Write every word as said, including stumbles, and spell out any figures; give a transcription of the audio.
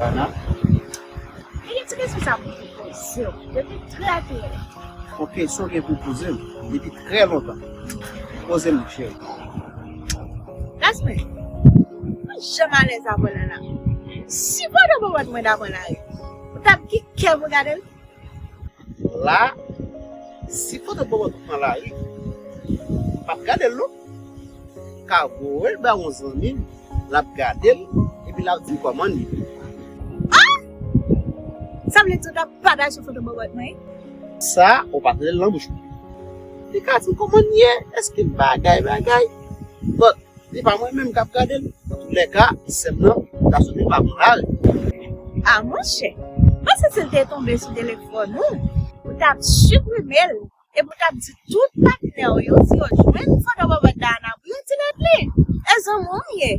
Ana. E gen ti kesyon sa pou m poze w depi trè trè lontan. Yon kesyon gen pou poze m depi trè lontan. Poze m li, cheri. Jasmine, mwen janm alèz avè w la la. Si foto bòbòt mwen ta pran lari, ou t ap gen kè pou gade l? La, si foto bòbòt ou pran lari, m p ap gade l non. M ka voye l bay yon zanmi m, l ap gade l, epi l ap di m kòman l ye. Ah! Sa vle di ou t ap pataje foto bòbòt mwen? Sa, ou pa t rele l nan bouch mwen. Li ka di m kòman l ye, èske l bagay, bagay. But, li pa mwen menm k ap gade l. Antoulèka, sè m nan ta sot pa pran lari. A monchè, panse si l te tonbe sou telefòn ou, ou t ap siprime l, epi ou t ap di tout patnè w yo si yo jwenn foto bòbòt Dayana pou yo delete li. E zanmi w m ye.